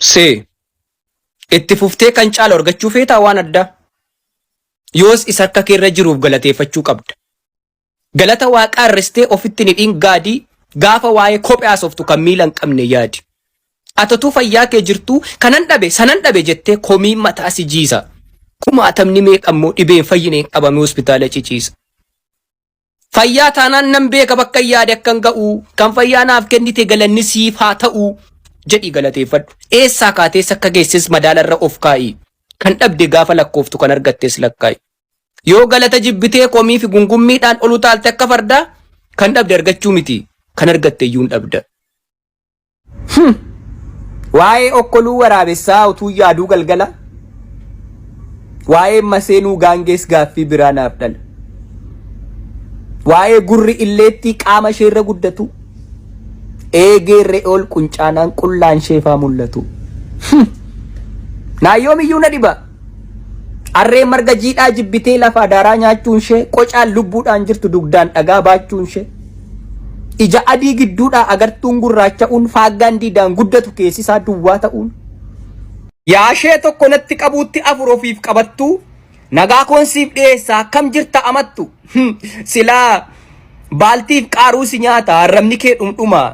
See. Itti fuftee kan caalu argachuu feetaa waan addaa? Yoos isa harka keerra jiruuf galateeffachuu qabda. Galata waaqaa irristee ofitti hin hidhiin gaadii gaafa waa'ee kophee haasoftu kan miila hin qabne yaadi. Atotuu fayyaa kee jirtuu kanan dhabe sanan dhabe jettee komii mataa si jiisa. Kumaatamni meeqa immoo dhibeen fayyineen qabamee hospitaala ciciisa. Fayyaa taanaan nan beeka bakka yaade akkan ga'u kan fayyaa naaf kennite galanni siif haa ta'u jedhii galateeffadhu. Eessaa kaatees akka geesses madaalarra of kaa'i. Kan dhabde gaafa lakkooftu kan argattes lakkaa'i. Yoo galata jibbitee komii fi gungummiidhaan ol utaalte akka fardaa kan dhabde argachuu miti kan argatte iyyuu hin dhabda. Waa'ee okkoluu waraabessaa utuu yaaduu galgala. Waa'ee maseenuu gaangees gaaffii biraa naaf dhala. Waa'ee gurri illeettii qaama isheerra guddatu. Eegee re'ool quncaanaan qullaan isheefaa mul'atu. Naayyoomiyyuu na dhiba. Harreen marga jiidhaa jibbitee lafa daaraa nyaachuun ishee qocaan lubbuudhaan jirtu dugdaan dhagaa baachuun ishee. Ija adii gidduudhaa agartuun gurraacha'uun faaggaan diidaan guddatu keessisaa duwwaa ta'uun. Yaashee tokko natti qabuutti afur ofiif qabattu nagaa koon siif dhiyeessa akkam jirta amattu. Silaa baaltiif qaaruu si nyaata arrabni kee dhumdhuma.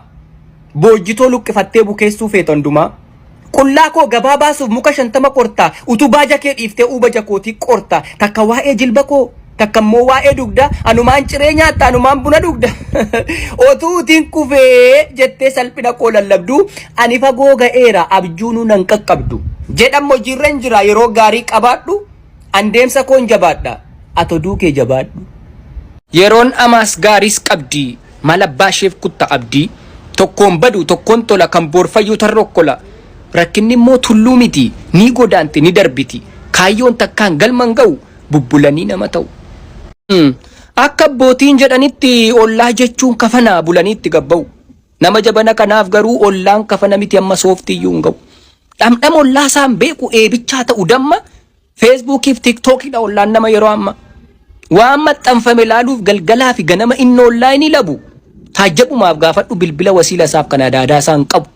Boojjitoo luqqifattee bukeessuu feeta hundumaa. Qullaa koo gabaa baasuuf muka 50 qorta utubaa jakee dhiiftee uuba jakootii qorta takka waa'ee jilba koo takka immoo waa'ee dugda anumaan ciree nyaatta anumaan buna dhugda otuu utiin kufee jettee salphina koo lallabdu ani fagoo ga'eera abjuunuu nan qaqqabdu jedham hojiirra hin jira yeroo gaarii qabaadhu an deemsa koon jabaadha ati oduu kee jabaadhu. Yeroon amaas gaariis qabdi maal abbaa isheef kutta abdii tokkoon badu tokkoon tola kan boor fayyuu tarrokkola rakkinni immoo tulluu miti ni godaanti ni darbiti kaayyoon takkaan galma hin ga'u bubbulanii nama ta'u. Akka abbootiin jedhanitti ollaa jechuun kafana bulanii itti gabba'u. Nama jabana kanaaf garuu ollaan kafana miti amma sooftii iyyuu hin ga'u. Dhamdhama ollaa isaan beeku eebichaa ta'u damma Feesbuukiif tiiktookiidha ollaan nama yeroo amma. Waan maxxanfame laaluuf galgalaa fi ganama inni ollaa inni labu. Taajjabumaaf gaafadhu bilbila wasiila isaaf kan adaadaa isaa hin qabu.